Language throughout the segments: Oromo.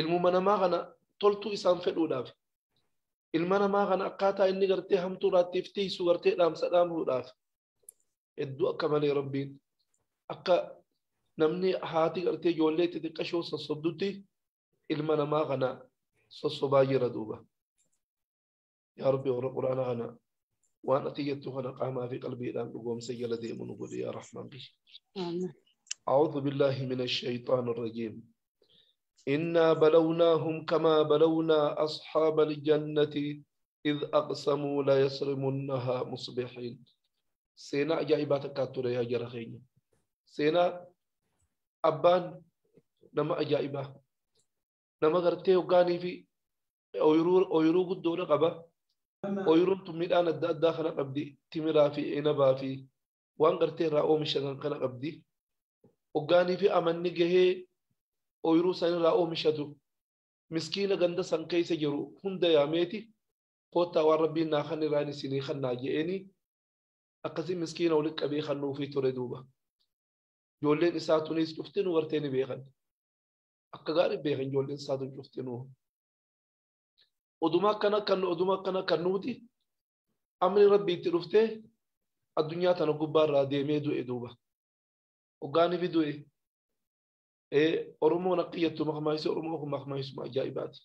Ilmuma namaa kana toltuu isaan fedhuudhaaf. Ilma namaa kana akkaataa inni gartee hamtuu irraattiif tiisu gartee dhaamsa dhaamuudhaaf. Hedduu akka malee Rabbiin akka namni haati gartee ijoollee xixiqqashoo sossobdutti ilma namaa kana sossobaa jira duuba. Yaa Rabbi warra Quraana kana waan ati jettu kana qaamaa fi qalbiidhaan dhugoomsa jala deemu nu godhi yaa Rahmaan kiyya. أعوذ بالله من الشيطان الرجيم. إنا بلوناهم كما بلونا أصحاب الجنة إذ أقسموا لا يصرمنها مصبحين. سينا أجائبات كاتورة يا جرخين. سينا أبان نما أجائبة نما غرتي وغاني في أويرو قدورة قبا أويرو تميدان الداخل قبدي تمرا في إنبا في وان غرتي رأو مشغن قنا قبدي وغاني في أمني جهه ooyiruu sanirraa oomishatu miskiina ganda san keessa jiru hunda yaameeti koottaa waan rabbiin naa kan irraan isinii kannaa je'eeni akkasii miskiina walitti qabee kannuufii ture duuba. Ijoolleen isaa tunis cuftinuu gartee ni beekan. Akka gaarii beekan ijoolleen isaa tun cuftinuu. Oduma akkana kan oduma akkana kannuuti amri rabbii itti dhuftee addunyaa tana gubbaarraa deemee du'e duuba. Hoggaanii fi du'e. Oromoon akka jettu maqmaayisee Oromoo kun maqmaayisuma ajaa'ibaati.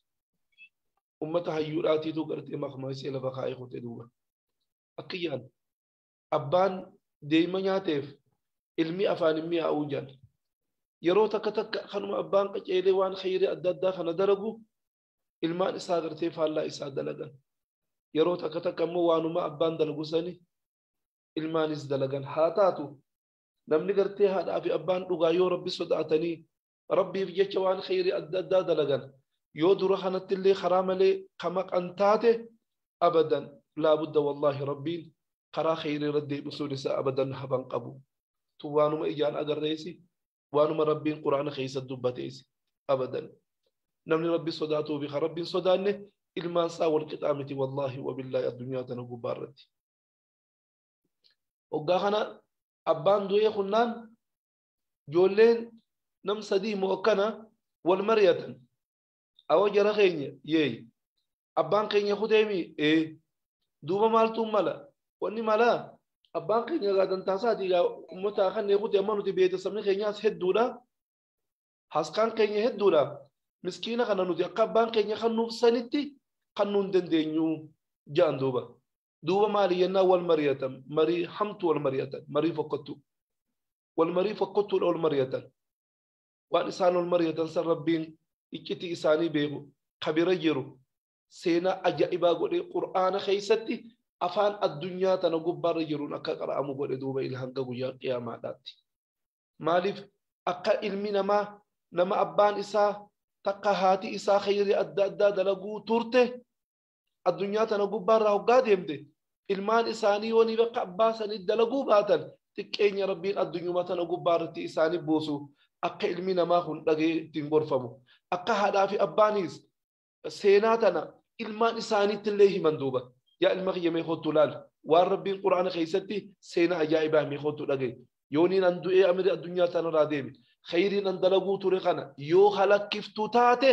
Uummata hayyuudhaatiitu gartee maqmaayisee lafa kaa'ee qote duuba. Akka yaan abbaan deema nyaateef ilmi afaan hin mi'aa'uu jaan. Yeroo takka takka kanuma abbaan qaceelee waan khayrii adda addaa kana dalagu ilmaan isaa gartee faallaa isaa dalagan. Yeroo takka takka immoo waanuma abbaan dalagu sani ilmaanis dalagan. Haa taatu namni gartee haadhaa fi abbaan dhugaa yoo rabbi sodaatanii rabbiif jecha waan khayrii adda addaa dalagan yoo dura kanatti illee karaa malee kama qantaate abadan laabudda wallaahi rabbiin karaa khayrii irra deebisuun isaa abadan haban qabu. Tu waanuma ijaan agarreesi waanuma rabbiin quraana keessa dubbateesi abadan. Namni rabbi sodaatuu fi kan rabbiin sodaanne ilmaan isaa wal qixaa miti wallaahi wabillaahi addunyaa tana gubbaa irratti. Hoggaa kana abbaan du'ee kunnaan ijoolleen nam sadii moo akkana wal mari'atan. Awwa jara keenya yeey abbaan keenya kuteemi ee duuba maaltu mala wanni mala abbaan keenya gaa dantaasaatii gaa uummataa kan kute amma nuti beete sabni keenyaas hedduudha haskaan keenya hedduudha miskiina kana nuti akka abbaan keenya kan nuuf sanitti kan nuun dandeenyu ja'an duuba. Duuba maali jennaan wal mari'atan marii hamtu wal mari'atan marii fokkottu wal marii fokkottuudha wal mari'atan waan isaan wal mari'atan san rabbiin iccitii isaanii beeku kabira jiru seenaa ajaa'ibaa godhee qur'aana keessatti afaan addunyaa tana gubbaarra jiruun akka qara'amu godhe duuba ila hanga guyyaa qiyaamaadhaatti. Maaliif akka ilmi namaa nama abbaan isaa takka haati isaa khayrii adda addaa dalaguu turte addunyaa tana gubbaarraa hoggaa deemte ilmaan isaanii yoo ni bakka abbaa sanii dalaguu baatan xiqqeenya rabbiin addunyuma tana gubbaarratti isaanii buusu akka ilmi namaa kun dhagee ittiin gorfamu akka haadhaa fi abbaanis seenaa tana ilmaan isaaniitti illee himan duuba. Yaa ilma kiyya mee kottu laal waan rabbiin quraana keessatti seenaa ajaa'ibaa mee kottu dhagee yooniin an du'ee amri addunyaa tanarraa deeme khayriin an dalaguu ture kana yoo halakkiftu taate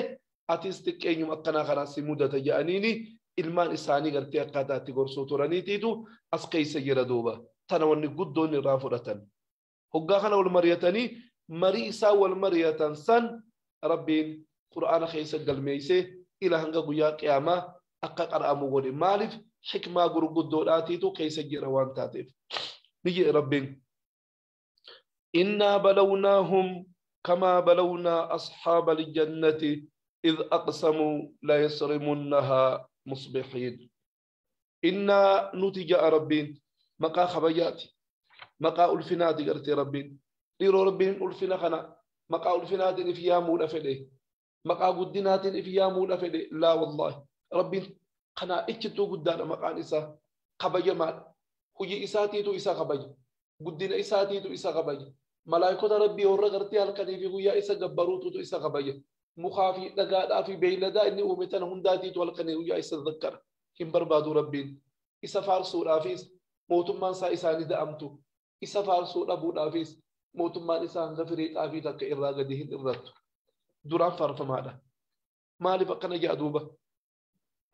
atis xiqqeenyuma akkanaa kanaa si mudata jedhaniini ilmaan isaanii gartee akkaataa itti gorsuu turaniitiitu as keessa jira duuba. Tana wanni guddoon irraa fudhatan. Hoggaa kana wal mari'atanii marii isaa wal mari'atan san rabbiin qur'aana keessa galmeessee ila hanga guyyaa qiyaamaa akka qara'amu godhe. Maaliif xikmaa gurguddoodhaatiitu keessa jira waan taateef. Ni jedhe rabbiin. Innaa balawnaahum kamaa balawnaa asxaaba aljannati idh aqsamuu la yasrimunnahaa مصبحين. إنا نتجاء ربين مقا خبياتي مقا ألفناتي قرتي ربين ديرو ربين ألفنا خنا مقا ألفناتي في يامو الأفلي مقا قدناتي في يامو الأفلي لا والله ربين خنا إتشتو قدانا مقا نسا خبيا مال هجي إساتي تو إسا خبيا قدنا إساتي تو إسا خبيا ملايكة ربي ورا قرتي هالكني في غيا إسا جبروتو تو إسا خبيا مخافي لقاء في بيلدا إني أمتنا هنداتي تولقني ويا إسا هم بربادو ربين إسا فارسو رافيس موتمان سا إساني دأمتو إسا فارسو ربو رافيس موتمان إسا غفريت آفي تك إرى غديهن إرتو دران فارفمادا Maaliif akkana jedha duuba?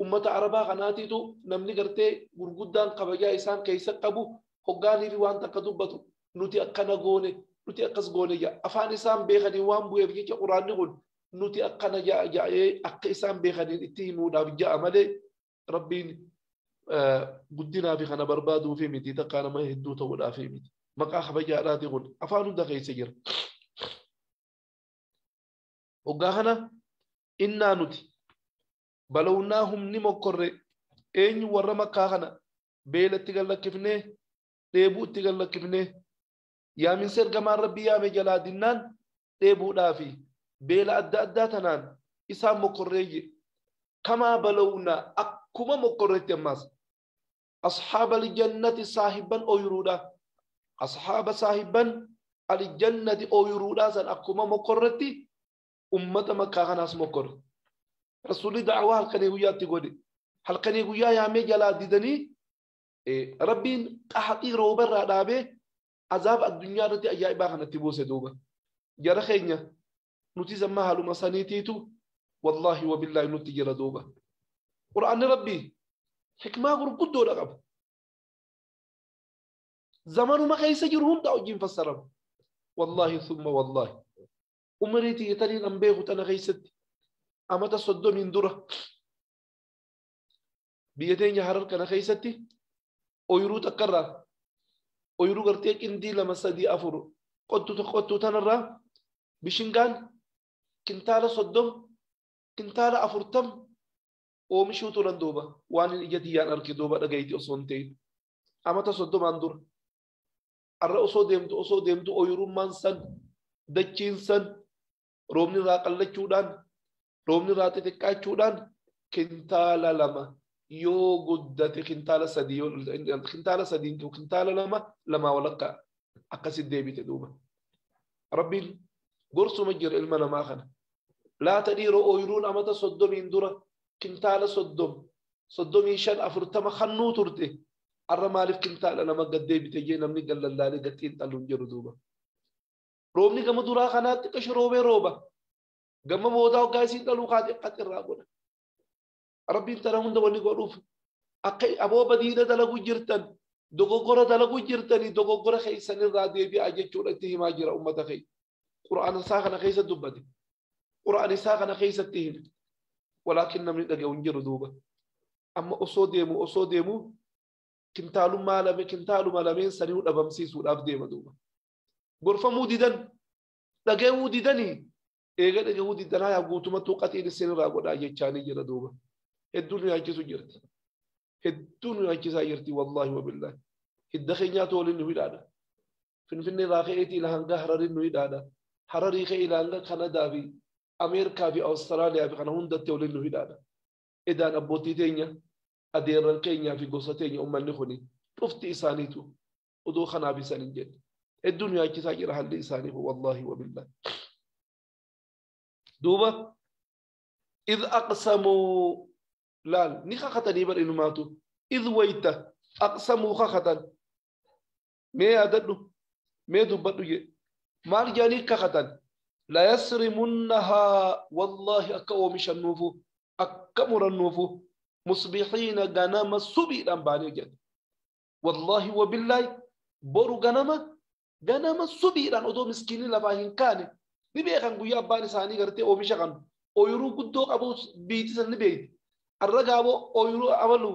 Ummata Arabaa kanaatiitu namni gartee gurguddaan kabajaa isaan keessa qabu hoggaanii fi waan takka dubbatu nuti akkana goone nuti akkas goone jedha. Afaan isaan beekanii waan bu'eef jecha quraanni kun nuti akkana jedhee akka isaan beekaniin itti himuudhaaf ja'a malee Rabbiin guddinaa fi kana barbaaduu fi miti takkaa nama hedduu ta'uudhaaf miti. Maqaa kabajaadhaati kun afaan hunda keessa jira. Hoggaa kana innaa nuti balawnaa humni mokkorre eenyu warra makkaa kana beelatti gallakkifnee dheebuutti gallakkifnee yaaminsa ergamaan rabbii yaame jalaa dinnaan dheebuudhaa fi beela adda addaa tanaan isaan mokkorreeyye kamaa balawnaa akkuma mokkorreetti ammaas asxaaba aljannati saahibban ooyiruudha asxaaba saahibban aljannati ooyiruudhaa san akkuma mokkorretti ummata makkaa kanaas mokkorre. Rasuulli da'awaa halkanii guyyaatti godhe halkanii guyyaa yaamee jalaa didanii rabbiin qaxii rooba irraa dhaabee azaaba addunyaa irratti ajaa'ibaa kanatti buuse duuba. Jara keenya nuti zamma haaluma saniitiitu wallaahi wabillaahi nutti jira duuba. Qur'aanni rabbii hikmaa gurguddoodha qaba. Zamanuma keessa jiru hunda wajjin fassarama. Wallaahi thumma wallaahi. Umrii tiyyataniin an beeku tana keessatti amata 30 dura biyya teenya Harar kana keessatti ooyiruu takkarraa ooyiruu gartee qindii 2 3 4 qottuu tanarraa bishingaan kintaala 30 kintaala 40 oomishuu turan duuba waan hin ija tiyyaan arge duuba dhagayti osoo hin ta'in amata 30 dura arra osoo deemtu ooyirummaan san dachiin san roobni irraa qallachuudhaan roobni irraa xixiqqaachuudhaan kintaala 2 yoo guddate kintaala 3 yoo kintaala 3 kintaala 2 2 walakkaa akkasitti deebite duuba. Rabbiin gorsuma jira ilma namaa kana. Laata dhiiroo ooyiruun amata 30 dura kintaala 30 35 40 kannuu turte arra maaliif kintaala 2 gad deebite jee namni gallallaalee gad xiinxalu hin jiru duuba. Roobni gama duraa kanaatti xiqqasho roobee rooba. Gama boodaa hoggaa isiin dhaluu kaatee qaxirraa godha. Rabbiin tana hunda wanni godhuuf akka aboo badiina dalagu jirtan dogoggora dalagu jirtanii dogoggora keessanirraa deebi'aa jechuudha itti himaa jira ummata keenya. Qura'aana isaa kana keessa dubbate. Qura'aana isaa kana keessatti hime. Walaakin namni dhaga'u hin jiru duuba. Amma osoo deemu kintaalummaa lame kintaaluma lameen sanii dhabamsiisuudhaaf deema duuba. Gorfamuu didan dhaga'uu didanii eega dhaga'uu didanaa yaa guutumatti qaxiin isinirraa godhaa jechaanii jira duuba. Hedduu nu yaachisu jirti. Hedduu nu yaachisaa jirti wallaahi wabillaahi. Hidda keenyaatu waliin nu hidhaadha. Finfinnee irraa ka'eetii ila hanga Harariin nu hidhaadha. Hararii ka'ee ila hanga Kanadaa fi Ameerikaa fi Awustiraaliyaa fi kana hundatti waliin nu hidhaadha. Edaan abbootii teenya adeerran keenyaa fi gosa teenya uummanni kuni dhufti isaaniitu odoo kanaaf isaan hin jenne. Hedduu nu yaachisaa jira haalli isaanii wallaahi wabillaahi. Duuba idh aqsamuu laal ni kakatanii bar inumaatu idh wayta aqsamuu kakatan mee yaadadhu mee dubbadhu jedhe maal jedhanii kakatan la yasrimunnahaa wallaahi akka oomishannuufu akka murannuufu musbihiina ganama subiidhaan baanee jedhe wallaahi wabillaahi boru ganama subiidhaan odoo miskiinni lafaa hin kaane ni beekan guyyaa abbaan isaanii gartee oomisha kan ooyiruu guddoo qabu biitisan ni beekti. Arra gaaboo ooyiruu amalu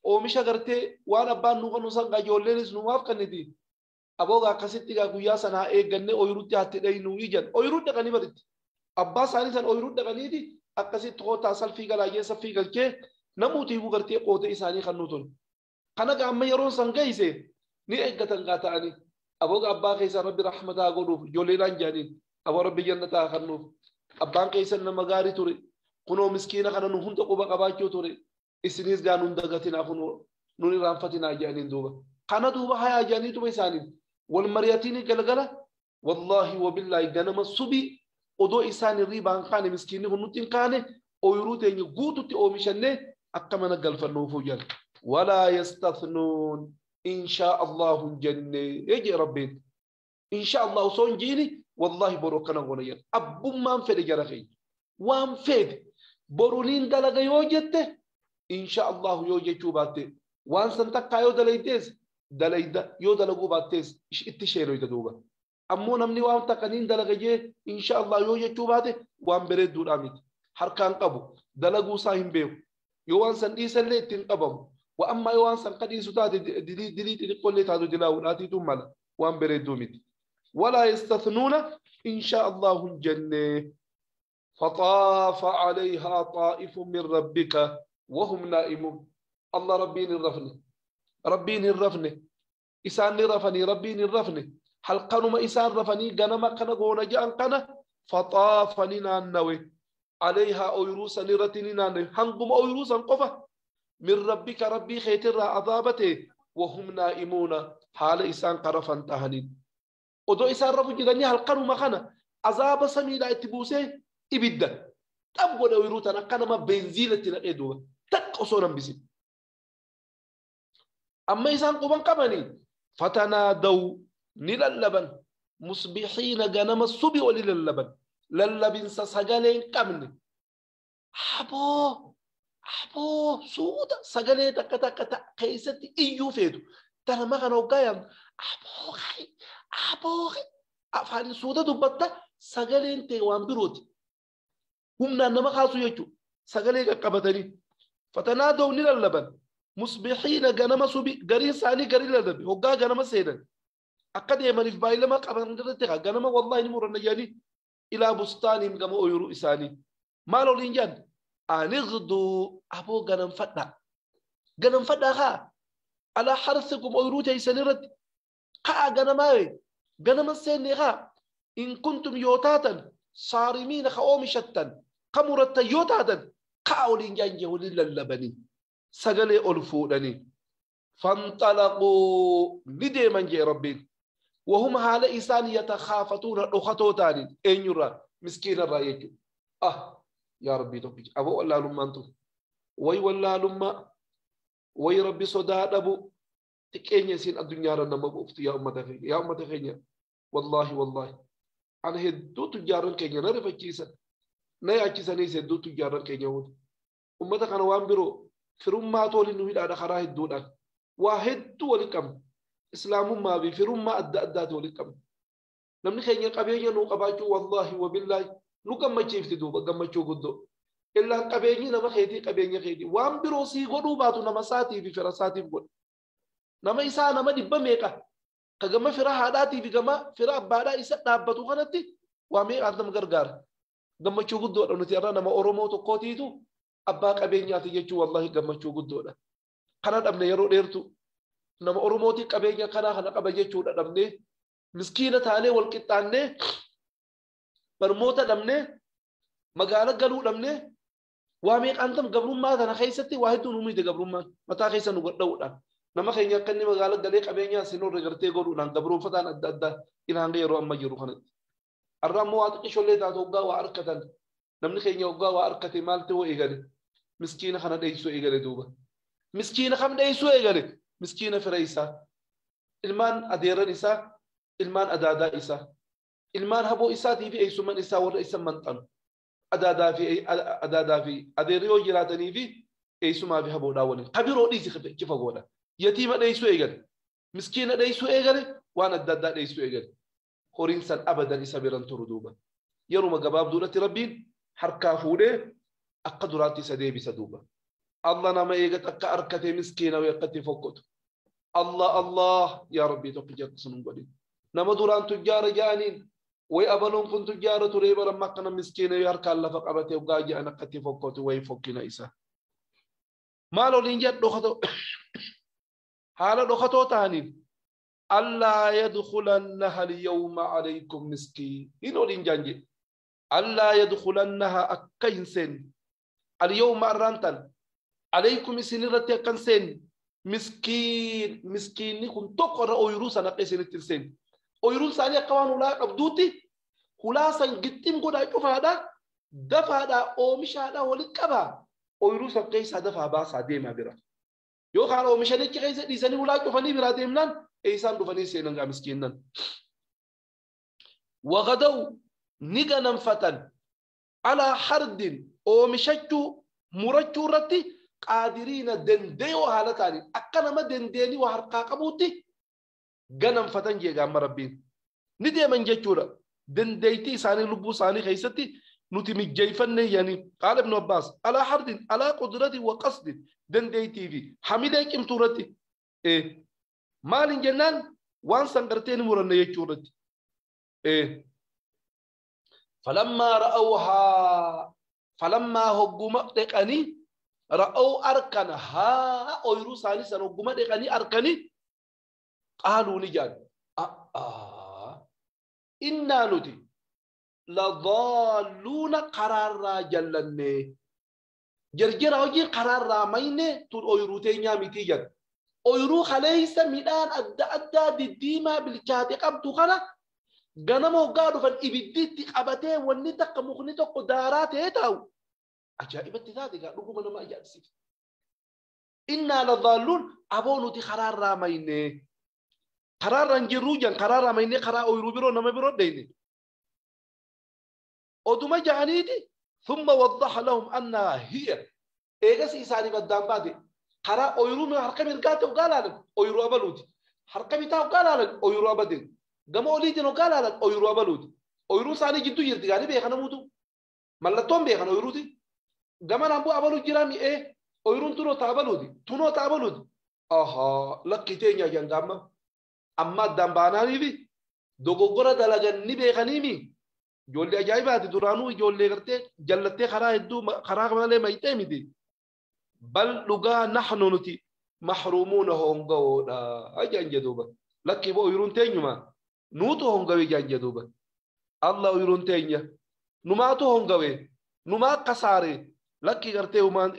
oomisha gartee waan abbaan nu kanu san ijoolleenis numaaf kenniti. Aboogaa akkasitti gaa guyyaa sanaa eeggannee ooyiruutti hatti dhayinuu ijjan ooyiruu dhaqanii baritti. Abbaa isaanii san ooyiruu dhaqaniiti akkasitti kootaa salfii galaayee saffii galchee namuutiifuu gartee qootee isaanii kan nu tolu. Kana gaa amma yeroon san geesse ni eeggatan gaa ta'anii aboogaa abbaa keessaa rabbi rahmataa godhuuf ijoolleedhaan jedhaniin aboo rabbi jannataa kennuuf abbaan keessan nama gaarii ture kunoo miskiina kana nu hunda quba qabaachuu ture isinis gaa nun dagatinaa kunoo nun irraanfatinaa jedhaniin duuba. Kana duuba hayaa jedhaniituma isaaniin wal mari'atiin galgala wallaahi wabillaahi ganama subii odoo isaan hirriibaan kaane miskiinni kun nutti hin kaane ooyiruu teenya guututti oomishannee akka mana galfannuufuu jedha. Walaa yastathnuun inshaa Allahu hin jenne jee rabbiin. Inshaa Allah osoo hin jiini wallaahi boru akkana goona jedha. Abbummaan fedhe jara keenya. Waan fedhe Boruniin dalaga yoo jette insha Allahu yoo jechuu baatte waan san takkaa yoo dalaydees dalayda yoo dalaguu baattees itti sheeloyta duuba. Ammoo namni waan takka niin dalaga jee insha Allah yoo jechuu baate waan bareedduudhaa miti. Harkaan qabu dalaguu isaa hin beeku. Yoo waan san dhiisallee ittiin qabamu. Wa ammaa yoo waan san kadhiisu taate dilii dilii xixiqqoollee taatu dilaa'uudhaatiitu mala waan bareedduu miti. Walaa yastathnuuna insha Allahu hin jenne. فطاف عليها طائف من ربك وهم نائمون. الله ربين الرفن ربين الرفن إسان رفني ربين الرفن حلقنما إسان رفني غنما كان غونا جان كان فطاف نانوي عليها أويروسا نرتني نانوي هنقم أويروسا قفا من ربك ربي خيتر عذابته وهم نائمون حال إسان قرفا تهنين ودو إسان رفو جدني حلقنما كان عذاب سميلا اتبوسي ibidda xab godhe oyiruu tana akka nama beenziilatti naqee duuba takka osoo nan bisin. Amma isaan quban qabanii fatanaadaw ni lallaban musbihiina ganama subi oli lallaban lallabinsa sagalee hin qabne aboo aboo suuta sagalee takka takka keessatti iyyuu feetu tanama kana hoggaa yaamtu aboo kai aboo kai afaan suuta dubbatta sagaleen ta'e waan birooti. Humnaan nama kaasu jechuudha. Sagalee qaqqabatanii. Fatanaadaw ni lallaban. Musbihiina ganama subi gariin isaanii garii lallabe. Hoggaa ganama seenan. Akka deemaniif baay'ilama qaban irratti haa ganama wallaahi ni muranna jedhanii ilaa bustaaniin gama ooyiruu isaanii. Maal oliin jedhan? Anigduu aboo ganamfadhaa. Ganamfadhaa haa. Alaa harsikum ooyiruu teessan irratti. Kaa ganamaa ganama seenne haa. In kuntum yoo taatan saarimiina ka oomishattan ka murattan yoo taatan ka'a waliin jaanje waliin lallabanii sagalee ol fuudhanii fanxalaquu ni deeman jee rabbiin wahum haala isaan yatakhaafatuuna dhokatoo ta'aniin eenyurraa miskiinarraa jechuudha. Ah yaa rabbii tokkicha aboo wallaalummaan tun way wallaalummaa way rabbi sodaa dhabu xiqqeenya isiin addunyaarra nama buuftu yaa ummata keenya yaa ummata keenya wallaahi wallaahi. Ana hedduu tujjaaran keenya na rifachiisan na yaachisaniis hedduu tujjaaran keenya waliin ummata kana waan biroo firummaa waliin nu hidhaadha karaa hedduudhaan waa hedduu waliin qabna islaamummaa fi firummaa adda addaati waliin qabna namni keenya qabeenya nuu qabaachuu wallaahi wabillaahi nu gammachiifti duuba gammachuu guddoo illaan qabeenyi nama keetii qabeenya keetii waan biroo sii godhuu baatu nama isaatii fi fira isaatiif godha nama isaa nama dhibba meeqa ka gama fira haadhaatii fi gama fira abbaadhaa isa dhaabbatu kanatti waa meeqaan nama gargaara. Gammachuu guddoodha nuti irraa nama Oromoo tokkootiitu abbaa qabeenyaati jechuu wallaahi gammachuu guddoodha. Kana dhabne yeroo dheertu nama Oromootii qabeenya kanaa kana qaba jechuudha dhabne miskiina taanee wal qixxaannee barmoota dhabne magaala galuu dhabne waa meeqaan tam gabrummaa kana keessatti waa hedduun uumite gabrummaan mataa keessa nu godha'uudhaan. Nama keenya akka inni magaala galee qabeenyaa sinurra gartee godhuudhaan gabroonfataan adda addaa ilaalee yeroo amma jiru kanatti. Har'a ammoo waa xiqqishollee taatu hoggaa waa harkatan namni keenya hoggaa waa harkate maal ta'uu eegale miskiina kana dheessuu eegale duuba. Miskiina kam dheessuu eegale miskiina fira isaa ilmaan adeeran isaa ilmaan adaadaa isaa ilmaan haboo isaatii fi eessuman isaa warra isa maxxanu adaadaa fi adeerri yoo jiraatanii fi eessumaa fi haboodhaa waliin kabiroo dhiisi cifa godha. Yatiima dheessuu eegale miskiina dheessuu eegale waan adda addaa dheessuu eegale horiin san abadan isa biran turu duuba yeruma gabaabduudhatti rabbiin harkaa fuudhee akka duraatti isa deebisa duuba. Allah nama eegate akka harkatee miskiina akkatti fokkotu. Allah Allah yaa rabbii tokkicha akkasuma hin godhin. Nama duraan tujjaara ja'aniin way abaluun kun tujjaara turee bara amma akkana miskiina yoo harkaan lafa qabatee hoggaa ja'an akkatti fokkotu way fokkina isa. Maal oliin jedhu dhokatoo haala dhokatoo ta'aniin allaa yadkhulannaha alyawma alaykum miskiin oliin jaan jedhe allaa yadkhulannaha akka hin seenne alyawma arraan tan alaykum isin irratti akka hin seenne miskiin miskiinni kun tokko irra ooyiruu sana akka isinitti hin seenne ooyiruun isaanii akka waan hulaa qabduutti hulaa san gixxim godhaa cufaadha dafaadhaa oomishaadhaa walitti qabaa ooyiruu san keessaa dafaa baasaa deemaa bira. Yookaan oomishanichi keessa dhiisanii hulaa cufanii biraa deemnaan eessaan dhufanii seenan gaa miskiinnan. Waqadaw ni ganamfatan Alaa hardin oomishachuu murachuu irratti qaadiriina dandayoo haala ta'aniin akka nama dandeenii waa harkaa qabuutti ganamfatan jee gaamma rabbiin. Ni deeman jechuudha. Dandeettii isaanii lubbuu isaanii keessatti nuti mijjeeffanne yani qaala Ibnu Abbaas alaa hardin alaa qudratin wa qasdin dandeettii fi hamilee cimtuu irratti maaliin jennaan waan san gartee ni muranne jechuu irratti. Falammaa ra'awhaa falammaa hogguma dheqanii ra'aw arkan haa ooyiruu isaanii san hogguma dheqanii arkanii qaaluu ni jedhan innaa nuti ladaalluuna karaarraa jallanne jarjara hojii karaarraa mayne tun ooyiruu teenyaa mitii jedhan ooyiruu kaleessa midhaan adda addaa diddiimaa bilchaate qabdu kana ganama hoggaa dhufan ibidditti qabatee wanni takka mukni tokko daaraa ta'ee taa'u ajaa'ibatti taate gaa dhuguma nama ajaa'ibsiifte. Innaa ladaalluun aboo nuti karaarraa mayne karaarra hin jirruu jan karaarraa mayne karaa ooyiruu biroo nama biroo dheyne. Oduma ja'aniiti thumma waddaha lahum annaa hiya eegas isaaniif addaan baate karaa ooyiruu harka mirgaa ta'u hoggaa laalan ooyiruu abaluuti harka bitaa hoggaa laalan ooyiruu abadeen gama oliitiin hoggaa laalan ooyiruu abaluuti ooyiruu isaanii jidduu jirti gaanii beekan namuutu mallattoon beekan ooyiruuti gama naan bu'aa abaluu jiraa mi'ee ooyiruun tunoo ta'a abaluuti tunoo ta'a abaluuti ahaa lakki teenya jangaamma amma addaan baanaaniifi dogoggora dalagan ni beekaniimi ijoollee ajaa'ibaati duraanuu ijoollee gartee jallattee karaa hedduu karaa malee mayxee miti bal dhugaa naxnu nuti maxruumuuna hongawoodha ajaan jedhuuba lakki bo ooyiruun teenyuma nuutu hongawe jaan jedhuuba Allah ooyiruun teenya numaatu hongawe numaa kasaare lakki gartee humaan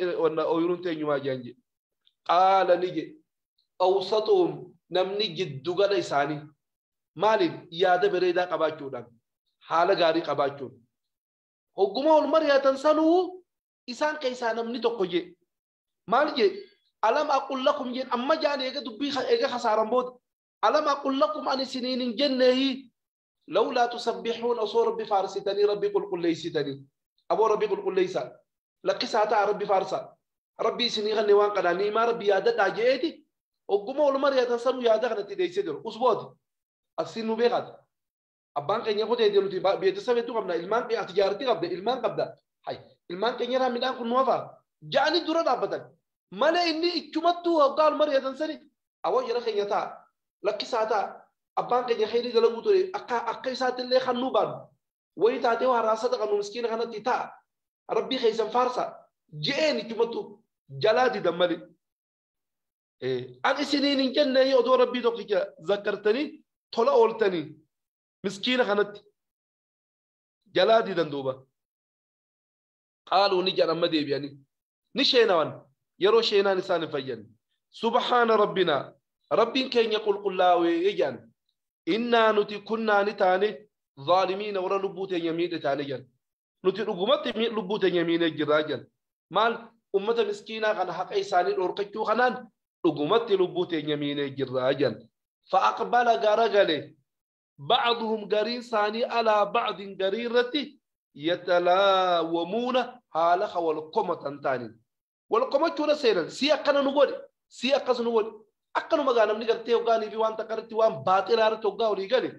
ooyiruun teenyumaa jaan jedhe qaala ni jedhe awsatuhum namni jiddugala isaanii maaliif yaada bareedaa qabaachuudhaan haala gaarii qabaachuun hogguma ol mari'atan sanuu isaan keessaa namni tokko jee maal jee alam aqul lakum jeen amma jaan eega dubbii eega kasaaran booda alam aqul lakum ani isiniin hin jenneehi lawlaa tusabbixuun osoo rabbi faarsitanii rabbi qulqulleessitanii aboo rabbi qulqulleessaa lakkisaa ta'a rabbi faarsaa rabbi isinii kanne waan kanaa niimaa rabbi yaadadhaa je'eeti hogguma ol mari'atan sanuu yaada kanatti dheessee jiru usbooti asiin nu beekaati abbaan keenya kotee nuti beeksisa hedduu qabna ilmaan ati jaartii qabda ilmaan qabda hay ilmaan keenya irraa midhaan kun nu hafaa ja'anii dura dhaabbatan malee inni ichumattuu hoggaa ol mari'atan sani awwa jara keenya ta'a lakkisaa ta'a abbaan keenya kheyrii dalaguu ture akka akka isaatti illee kan nu baanu wayii taatee waa raasata qabnu miskiina kanatti ta'a rabbii keessan faarsa je'een ichumattuu jalaa didan malee. An isiniin hin jenne odoo rabbii tokkicha zakkartanii tola ooltanii miskiina kanatti jalaa didan duuba. Qaaluu ni jedhan amma deebi'anii ni sheenawan yeroo sheenaan isaan hin fayyanne. Subhaana rabbinaa rabbiin keenya qulqullaawee jedhan innaa nuti kunnaa ni taane zaalimiina warra lubbuu teenya miidhe taane jedhan nuti dhugumatti lubbuu teenya miidhee jirraa jedhan maal ummata miskiinaa kana haqa isaanii dhorkachuu kanaan dhugumatti lubbuu teenya miidhee jirraa jedhan. Fa'aqbala garagale ba'duhum gariin isaanii alaa ba'din garii irratti yatalaawamuuna haala wal komatan taaniin wal komachuudha seenan si akkana nu godhe si akkas nu godhe akkanuma gaa namni gartee hoggaanii fi waan takka irratti waan baaxilaa irratti hoggaa olii gale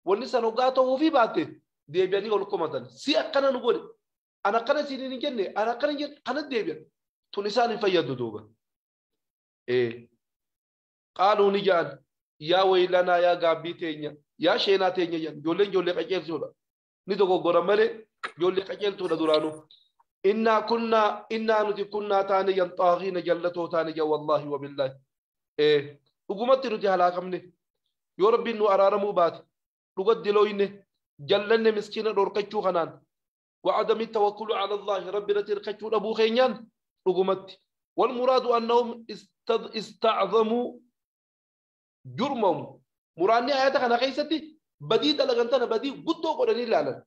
wanni san hoggaa ta'uufii baate deebi'anii wal komatan si akkana nu godhe ana akkana isiniin hin jenne ana akkana hin jenne kana deebi'an tun isaan hin fayyadu duuba. Qaaluu ni jedhan yaa waylanaa yaa gaabbii teenya yaa sheenaa teenya jedhan ijoolleen ijoollee qajeeltuudha ni dogoggora malee ijoollee qajeeltuudha duraanuu. Innaa kunnaa innaa nuti kunnaa taane yan xaagiina jallatoo taane jan wallaahi wabillaahi. Dhugumatti nuti halaakamne yoo rabbiin nu araaramuu baate dhugatti looyne jallanne miskiina dhorkachuu kanaan wa'adami tawakkulu ala Allaahi rabbi irratti hirkachuu dhabuu keenyaan dhugumatti. والمراد أنهم استعظموا جرمهم مراني آياتك أنا خيستي بدي دلغنتنا بدي قدو قدني لالا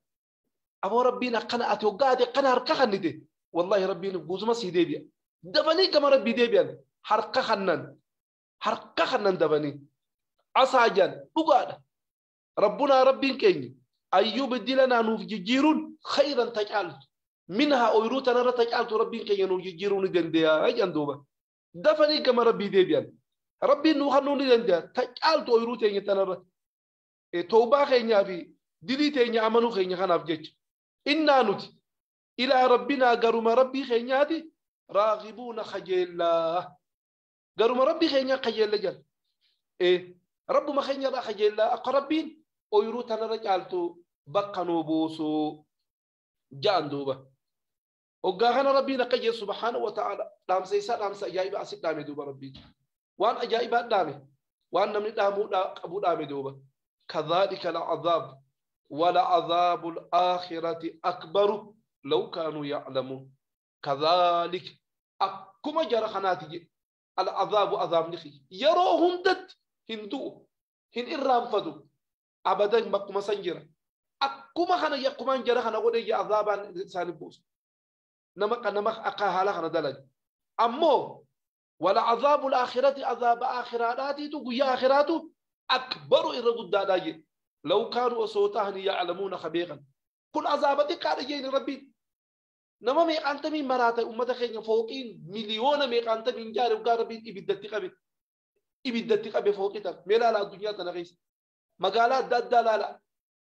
أبو ربنا قنا أتوقعت قنا هركا خنتي والله ربنا قوزما سيدي بيا دفني كما ربي دي بيا هركا خنن هركا خنن دفني عصاجان بقاد ربنا ربين كيني أيوب دلنا نوف جيرون خيرا تجعل Minhaa ooyiruu tanarra tacaaltu rabbiin keenya nuu jijjiiruu ni danda'a jedhan duuba. Dafanii gama rabbii deebi'an. Rabbiin nuu kennuu ni danda'a tacaaltu ooyiruu teenya tanarra. Toobaa keenyaa fi dilii teenya amanuu keenya kanaaf jecha. Innaa nuti ilaa rabbinaa garuma rabbii keenyaati raagibuuna kajeellaa. Garuma rabbii keenyaa kajeella jedhan. Rabbuma keenyarraa kajeellaa akka rabbiin ooyiruu tanarra caaltu bakka nuu buusuu ja'an duuba. Hoggaa kana rabbiin akka jedhe subhaanahu wa ta'ala dhaamsa isaa dhaamsa ajaa'ibaa asitti dhaame duuba rabbiin. Waan ajaa'ibaa dhaame waan namni dhaamuu qabu dhaame duuba. Kadhaalika al'azaab wala azaabu al-aakhirati akbaru law kaanuu ya'lamuun. Kadhaalika akkuma jara kanaati jedhe al'azaabu azaabni kiyya yeroo hundatti hin du'u hin irraanfatu abadan bakkuma san jira. Akkuma kana yakkumaan jara kana godhe ija azaabaan isaanii buusu. Nama akka haala kana dalaga. Ammoo wala azaabu al-aakhirati azaaba aakhiraadhaatiitu guyyaa aakhiraatu akbaru irra guddaadhaa jedhe. Law kaanuu osoo ta'anii ya'lamuuna kabeekan. Kun azaaba xiqqaadha jedhani rabbiin. Nama meeqaantamiin maraata uummata keenya fooqiin miliyoona meeqaantamiin jaare waggaa rabbiin ibiddatti qabe. Ibiddatti qabe fooqii tana. Mee laala addunyaa tana keessa. Magaalaa adda addaa laala.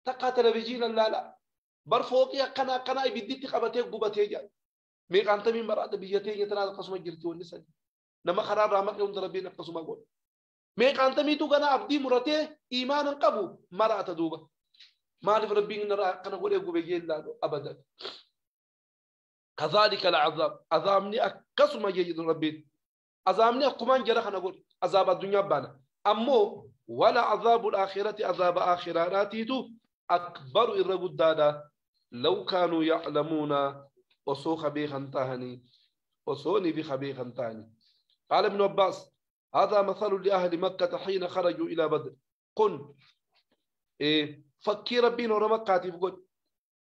Takkaa televizyiina laala. Bar fooqii akkana akkanaa ibidditti qabatee gubatee jira. Meeqaantamiin maraata biyya teenya tanaa akkasuma jirti wanni sani. Nama karaarraa maqee hunda rabbiin akkasuma godhe. Meeqaantamiitu gana abdii muratee iimaana hin qabu maraata duuba. Maaliif rabbiin akkana godhee gube jee laalu abadan. Kadhaalika al'azaab. Azaabni akkasuma jedhu rabbiin. Azaabni akkumaan jara kana godhe. Azaaba addunyaa baana. Ammoo wala azaabu al-aakhirati azaaba aakhiraadhaatiitu akbaru irra guddaadha. Law kaanuu ya'lamuuna osoo kabeekan tahanii osoo ni bi kabeekan tahanii. قال ابن عباس هذا مثل لأهل مكة حين خرجوا إلى بدر. قل فكي ربين ورا مكة تفقد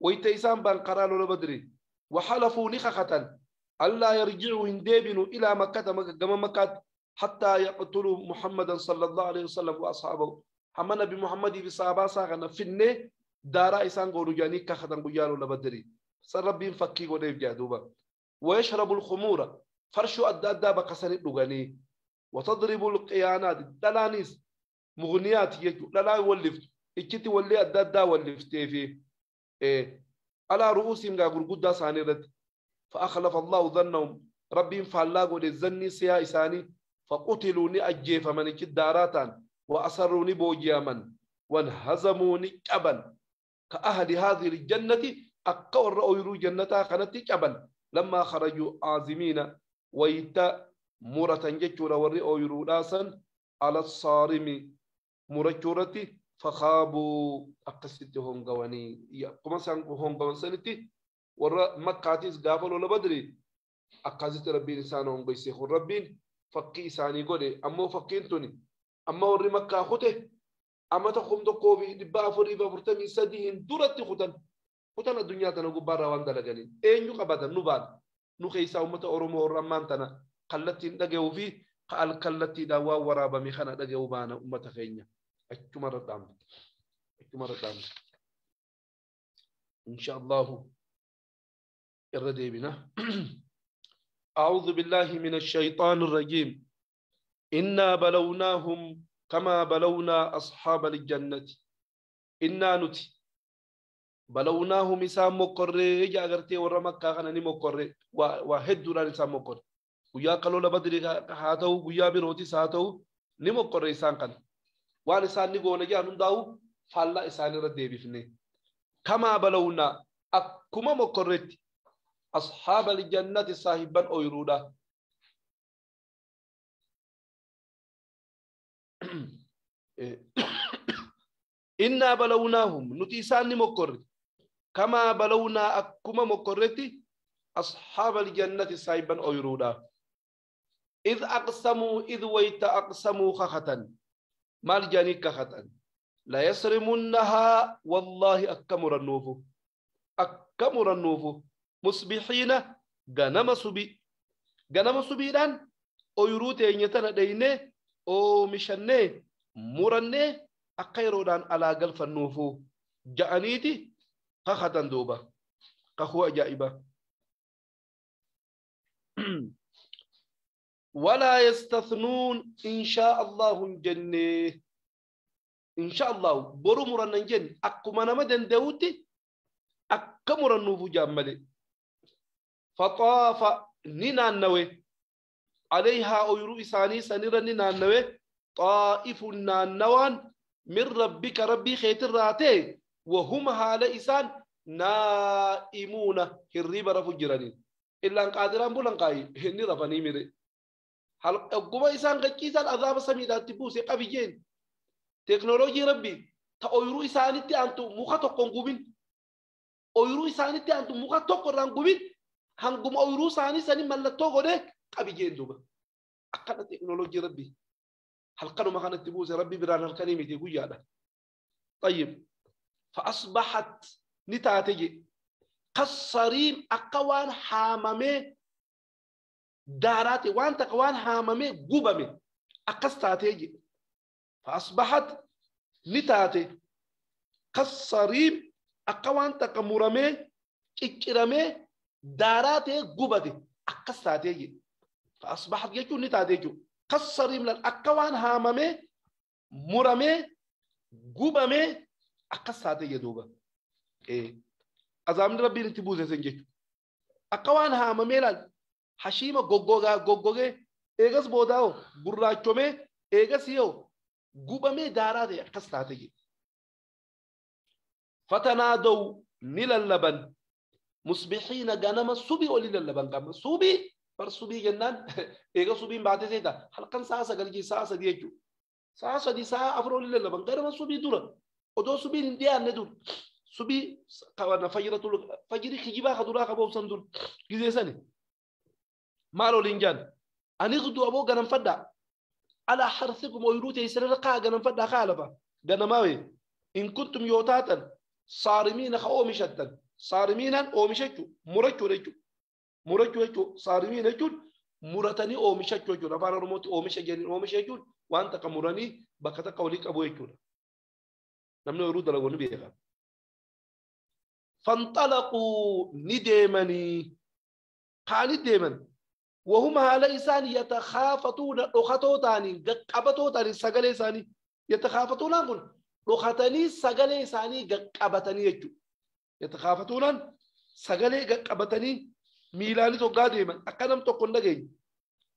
ويتيسان بان قرالوا لبدري وحلفوا نخخة ألا يرجعوا هندابن إلى مكة كما مكة حتى يقتلوا محمدا صلى الله عليه وسلم وأصحابه. حما نبي محمد بصحابة ساغنا فيني دارا إسان قولوا جاني كخة قيالوا لبدري سر ربين فكي قولوا جادوبا ويشرب الخمور فرشوا أدى أدى بقسن اللغاني وتضرب القيانات دلانيس مغنيات يجو لا لا يولفت إكتي ولي أدى أدى ولفتي في على رؤوسهم قاقر قد سانيرت فأخلف الله ظنهم ربهم فعلاقوا للظن سيا إساني فقتلوني أجيف من إكت وأسروني بوجياما وانهزموني كبا كأهل هذه الجنة أقوى رأيرو جنتا خنتي كبا لما خرجوا عازمين ويتا مرة جتشورا وري أويرو راسا على الصارم مرجورتي فخابوا أقصتهم قواني يا كما سانكو هم قوان سنتي ورا مكاتيس قافلوا لبدري أقصت ربي لسانهم بيسيخ ربين فقي ساني قولي أمو فقينتوني أما وري مكة خته أما تخم دقوبي دبا فري بفرتمي سديهن درتي ختن ختن الدنيا تنقو برا واندلقني إن يقبض نبال نخيسا أمة أورمو الرمان تنا قلتي دقيو في قال قلتي دوا ورابا ميخانا دقيو بانا أمة خينيا أكمر الدام أكمر الدام إن شاء الله الردي بنا. أعوذ بالله من الشيطان الرجيم. إنا بلوناهم كما بلونا أصحاب الجنة. إنا نتي بلوناهم إسام مقرر جاغرتي ورا مكة خنا مقرر وهدوا إسام مقرر ويا قالوا لبدري هاتو ويا بروتي ساتو نمقرر إسان كان وان إسان نقول نجا ننداو فلا إسان ردي بفني كما بلونا أكما مقررت أصحاب الجنة صاحبا أويرودا إنا بلوناهم نتيسان مقرر كما بلونا أكما مقررتي أصحاب الجنة صاحبا أويرودا إذ أقسموا إذ ويت أقسموا خخة مال جاني كخة لا يسرمنها والله أكمر النوفو أكمر النوفو مصبحين غنم سبي غنم سبيدان أويروتي ينتنا دينه أو مشنه مرنه أقيرودان على قلف النوفو جانيتي خخة دوبة كخوة جائبة. ولا يستثنون إن شاء الله جنة إن شاء الله برو مرن جن أكما نمدن داوتي أكمر النوفو جاملي فطاف نينا النوي عليها أيرو إساني سنرى نينا النوي طائف النوان من ربك ربي خيت الراتي وهم هال إسان نائمون هريب رفو جرانين إلا أن قادران بولن قاي هني رفاني ميري هل أقوم إسان قجيسان عذاب سميدات تبوسي قبيجين تكنولوجي ربي تأويرو إساني تي أنتو مخا تقون ooyiruu isaanitti aantu muka tokko irraan gubin hanguma ooyiruu isaanii sanii mallattoo godhee qabi jeen duuba. Akkana teekinooloojii rabbi halkanuma kanatti buuse rabbi biraan halkanii miti guyyaadha. Tayyib fa'asbahat ni taate je kassariim akka waan haamamee daaraate waan takka waan haamamee gubame akkas taatee je fa'asbahat ni taate kassariim akka waan takka muramee cicciramee daaraa ta'ee gubate akkas taatee jedhe. Fa'asbahat jechuun ni taatee jechuudha. Kassariim lan akka waan haamamee muramee gubamee akkas taatee jedhe duuba. Azaabni rabbiin itti buuse sen jechuudha. Akka waan haamamee laal hashiima goggogaa goggogee eegas boodaa'oo gurraachomee eegas yoo gubamee daaraa ta'e akkas taatee jedhe. فتنادوا نللبن مصبحين غنم صبي ولللبن قام صبي بر صبي جنان ايغا صبي بعد زيدا حلقن ساعه سغلجي ساعه سديجو ساعه سدي ساعه افرو لللبن غنم صبي دور ودو صبي نديا ندور صبي قوانا فجرة فجري خجبا خدورا خبو سندور غزي سني مالو لينجان اني غدو ابو غنم فدا على حرثكم ويروتي سرقا غنم فدا خالفا غنماوي إن كنتم يوتاتا صارمين خأومشتا صارمين أومشتو مرتو رجو مرتو رجو صارمين رجو مرتني أومشتو رجو رفعنا رموت أومش جنين أومش رجو وأنت كمرني بكتا قولك أبو رجو نمنا يرود لغوني بيغا فانطلقوا نديمني قال ديمن وهم على إسان يتخافتون رخطو تاني قبطو تاني سقل إساني يتخافتون أقول رخطني سقل إساني قبطني يجو يتخافتون سقل قبطني ميلاني تو قادما أكنم تقول لجين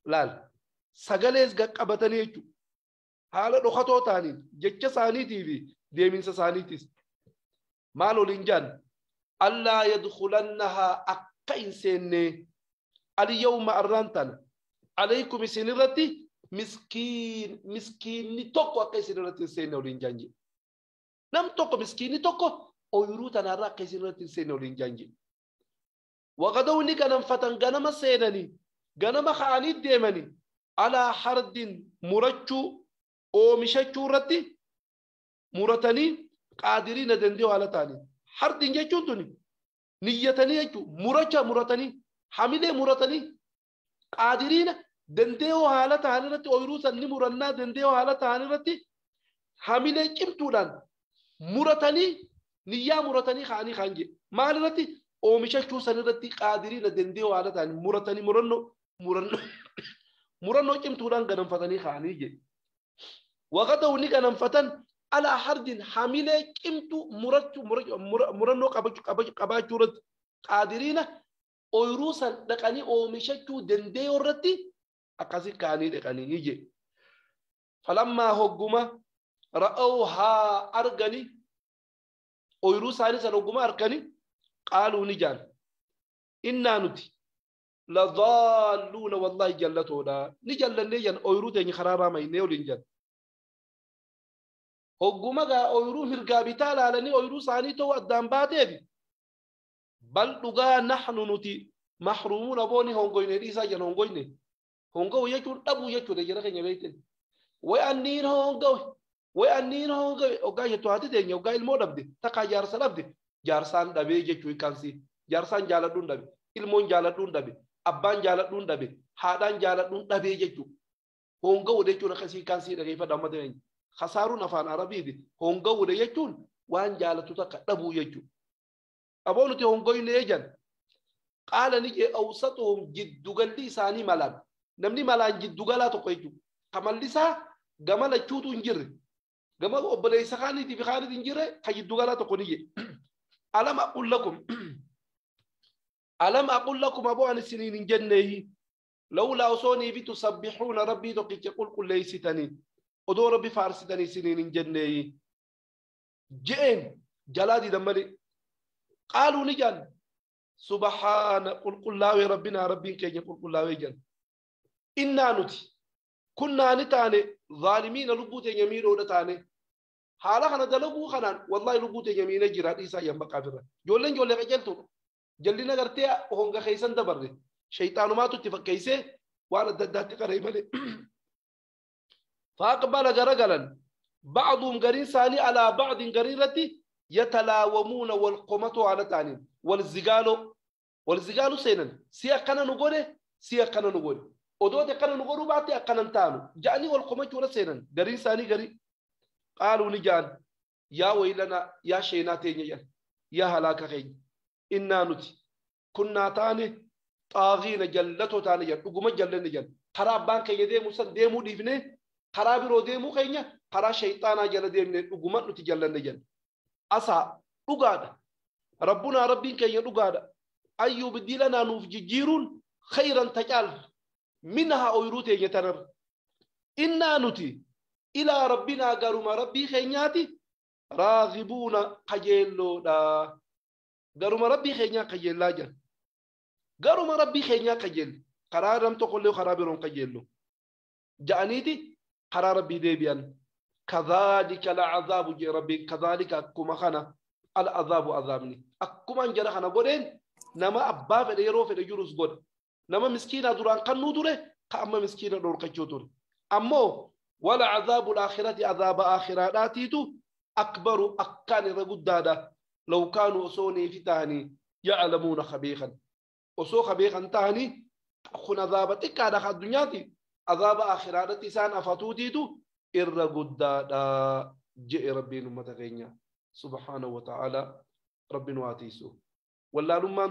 لال سقل إس قبطني يجو حال رخطو تاني جتش ساني تيفي ديمين ساني تيس مالو لينجان ألا يدخلنها أكين سنة اليوم أرانتنا عليكم سنرتي مسكين مسكين توكو أكين سنرتي سنة ولينجانجي نم توكو مسكين توكو أويروتنا راكي سنرتي سنة ولينجانجي وغدو نيكا فتن غنم سينني غنم خاني ديمني على حرد مرچو أو مشچو رتي مرتني قادرين دنديو على تاني حرد جچون نيتني جچو مرچا مرتني حامله مرتني قادرين دنديو حالة هانرتي أويروسا نمرنا دنديو حالة هانرتي حامله كمتودان مرتني نيا مرتني خاني خانجي مالرتي أومشا شو سنرتي قادرين دنديو حالة هاني مرتني مرنو مرنو مرنو كمتودان غنم فتني خاني جي وغدو ني فتن على حرد حامله كمتو مرتو مرنو قباچو قادرين أويروسا دقني أومشتو دندي ورتي أقصي كاني دقني يجي فلما هجوما رأوها أرجني أويروسا نسا هجوما أرجني قالوا نجان إنا نتي لضالون والله جلتونا نجل نجان أويروتا خرابا ما ينيولين هجوما غا أويرو مرقابتا لالني أويروسا نيتو قدام باتي بل دغا نحن نتي محرومون بوني هونغوين ريسا جن هونغوين هونغو يجون ابو يجون جرا كنيا بيتن وي انين هونغو وي انين هونغو اوغا يتو هاتي دنيا اوغا المو دبدي تقا جارسا دبدي جارسان دبي جچو كانسي جارسان جالدون دبي المون جالدون دبي ابان جالدون دبي هادان جالدون دبي جچو هونغو دچو نخسي كانسي دغي فدا مدين خسارو نفان عربي دي هونغو دچون وان جالتو تقا دبو يجو أبو نتي هونغوين ليجن قال نجي أوسطهم جد قال لي ساني ملان Namni malaan jiddu galaa tokko jechuudha. Kamallisaa gama lachuutu hin jirre. Gama obboleessa kaaniitii fi kaaniitii hin jirre ka jiddu galaa tokko ni jedhe. Alam aqul lakum. Alam aqul lakum aboo ani isiniin hin jenneeyi. Lawlaa osoo niifi tusabbihuuna rabbii tokkicha qulqulleessitanii. Odoo rabbi faarsitanii isiniin hin jenneeyi. Je'een jalaa diidan malee. Qaaluu ni jedhan. Subhaana qulqullaawee rabbinaa rabbiin keenya qulqullaawee jedhan. Innaa nuti kunnaa ni taane zaalimiina lubbuu teenya miidhoodha taane haala kana dalaguu kanaan wallaahi lubbuu teenya miinee jira dhiisaa yan baqqaa firra. Ijoolleen ijoollee qajeeltuudha. Jallina gartee honga keessan dabarre shayxaanumaatu itti fakkeessee waan adda addaatti qaree malee. Faaqbala garagalan ba'duum gariin isaanii alaa ba'din garii irratti yatalaawamuuna wal qomatoo haala ta'aniin wal zigaaloo wal zigaaluu seenan si akkana nu godhe si akkana nu godhe. Odooti akkana nu godhuu baatte akkanan taanu ja'anii wal qomachuudha seenan gariin isaanii garii qaaluu ni ja'an yaa waylanaa yaa sheenaa teenya jedhan yaa halaaka keenya innaa nuti kunnaa taane xaagiina jallatoo taane jedhan dhuguma jallanne jedhan karaa abbaan keenya deemuu san deemuu dhiifne karaa biroo deemuu keenya karaa shayxaanaa jala deemne dhuguma nuti jallanne jedhan asaa dhugaadha rabbunaa rabbiin keenya dhugaadha ayyuu biddiilanaa nuuf jijjiiruun khayran tacaal منها أويروت يتنر إنا نتي إلى ربنا قالوا ربي خينياتي راغبون قجيلو دا قالوا ربي خينيا قجيل لا جن قالوا ربي خينيا قجيل قرار لم تقول له خرابيرون قجيلو جانيتي قرار ربي ديبيان كذلك العذاب جي ربي كذلك أكما خنا العذاب عذابني أكما انجرى خنا قولين نما أبا في اليرو في اليروس قول نما مسكينة دوران قنو دوره كأما مسكينة دور قجو دوره أمو ولا عذاب الآخرة عذاب آخراتيتو أكبر أكان رقدادا لو كانوا أصوني في تاني يعلمون خبيخا أصو خبيخا تاني خن عذاب تكادا الدنيا عذاب آخراتي سان أفتوتيتو إرقدادا جئ ربي نمتغينيا سبحانه وتعالى ربي نواتيسو ولا لما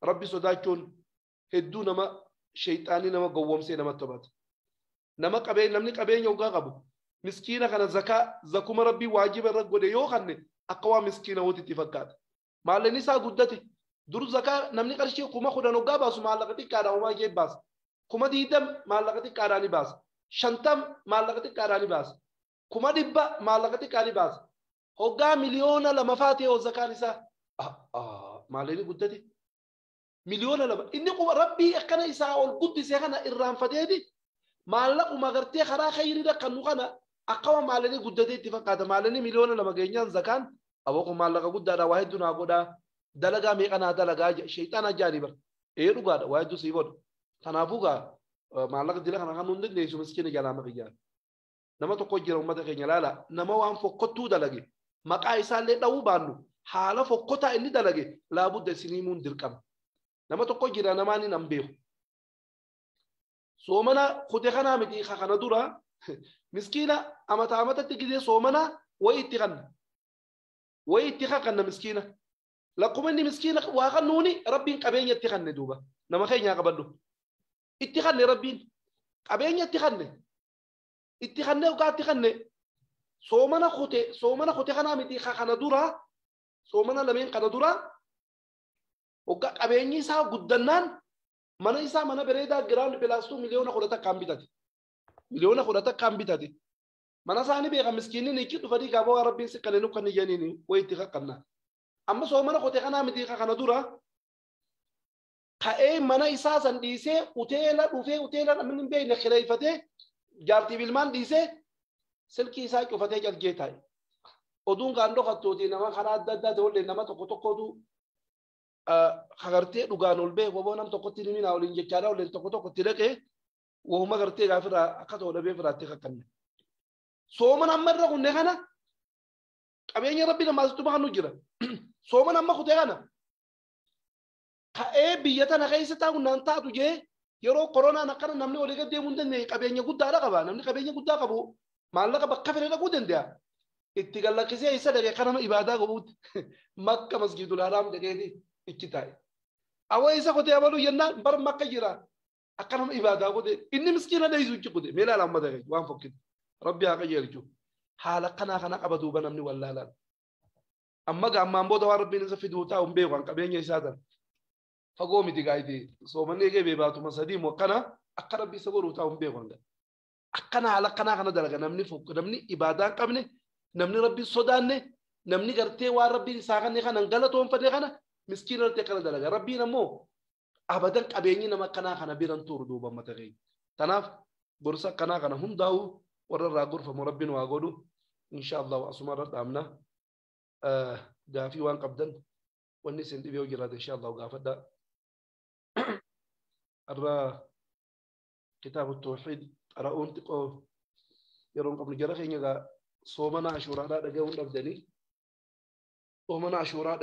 ربي صداچون hedduu nama shayxaanii nama gowwoomsee namatti to'ata. Nama qabeenya namni qabeenya hoggaa qabu miskiina kana zakaa zakuma rabbii waajiba irra godhe yoo kanne akka waa miskiina watitti fakkaata. Maallaqni isaa guddate dur zakaa namni qarshii 10,000 hoggaa baasu maallaqa xiqqaadhaan homaa ishee baasa. 20,000 maallaqa xiqqaadhaan ni baasa. 50 maallaqa xiqqaadhaan ni baasa. 100,000 maallaqa xiqqaa ni baasa. Hoggaa 2,000,000 faa ta'e zakaan isaa maallaqni guddate. 2,000,000 inni rabbii akkana isaa ol guddisee kana irraanfateeti maallaquma gartee karaa khayriidha kan nu kana akkama maallaqni guddatee itti fakkaata maallaqni 2,000,000 geenyaan zakaan aboo kun maallaqa guddaadha waa hedduu naa godhaa dalagaa meeqa naa dalagaa shayxaana jaanii bara ee dhugaadha waa hedduu sii godha kanaafuu gaa maallaqa dila kana kan hundi dandeessu miskiina jalaa maqiyyaa nama tokko jira uummata keenya laala nama waan fokkottuu dalage maqaa isaallee dha'uu baannu haala fokkotaa inni dalage laabudda isiniimuun dirqama. Nama tokko jira namaan hin beeku. Soomana kutee kanaa miti kana dura miskiina amata amatatti gidee soomana wayi itti kanna. Wayi itti kanna miskiina. Lakkuma inni miskiina waa kannuuni rabbiin qabeenya itti kanne duuba. Nama keenyaa qabadhu. Itti kanne rabbiin qabeenya itti kanne. Itti kanne ogaa itti kanne. Soomana kutee kanaa miti kana dura soomana lameen kana dura. Hoggaa qabeenyi isaa guddannaan mana isaa mana bareedaa giraawundi pilaastuu 11,000,000 bitate. 11,000,000 bitate. Mana isaanii beekan miskiinni itti dhufanii gaafa waa rabbiin si kanneen kan ijaniin wayi itti qaqqabna. Amma soomana qotee kanaa miti kana dura ka'ee mana isaa san dhiisee uteela dhufee uteela namni hin beekne kireeffatee jaartii bilmaan dhiisee silkii isaa cufatee calgee taa'e. Oduun kan dhokattuuti nama karaa adda addaa ta'ullee nama tokko tokkotu hagartee dhugaan ol bee waboo nam tokkotti ni minaa waliin jechaadha waliin tokko tokkotti dhaqee wahuma gartee gaafirraa akka ta'u dhabee firaatti kakkanne. Sooman amma irra kunne kana qabeenya rabbi namaa sitti bahannu jira. Sooman amma kutee kana ka'ee biyya tana keessa taa'u naan taatu jee yeroo koronaan akkana namni walii gad deemuu hin dandeenye qabeenya guddaadha qaba. Namni qabeenya guddaa qabu maallaqa bakka fedhe dhaquu danda'a. Itti gallakkisee isa dhaqee kanama ibaadaa qabuutti Makka masgiidul haraam dhaqeeti ichi taa'e. Awwa isa kutee abaluu jennaan bar Makka jira. Akka nama ibaadaa godhe inni miskiina dheeysuuchi godhe mee ilaala amma ta'e waan fokkitu. Rabbi haa qajeelchu. Haala kanaa kana qaba duuba namni wallaalaan. Amma gaammaan booda waan rabbiin isa fiduu taa'u hin beeku an qabeenya isaa tan. Fagoo miti gaayiti soomanni eegee beebaatuma sadii moo akkana akka rabbi isa godhuu taa'u hin beeku hanga. Akkana haala kanaa kana dalaga namni fokku namni ibaadaa hin qabne namni rabbi sodaanne namni gartee waan rabbiin isaa kanne kana hin galatoonfanne kana miskiina irratti akkana dalaga. Rabbiin ammoo abadan qabeenyi nama akkanaa kana biran turu duuba mata keenya. Tanaaf gorsa akkanaa kana hundaa'u warra irraa gorfamu rabbiin waa godhu insha Allah asuma irra dhaabna. Gaafii waan qabdan wanni isin dhibee yoo jiraate insha Allah gaafadhaa. Irraa kitaabu tawxiid qara'uun xiqqoo yeroo hin qabnu jara keenya egaa soomana ashuuraadhaa dhaga'uun dhabdanii soomana ashuuraa.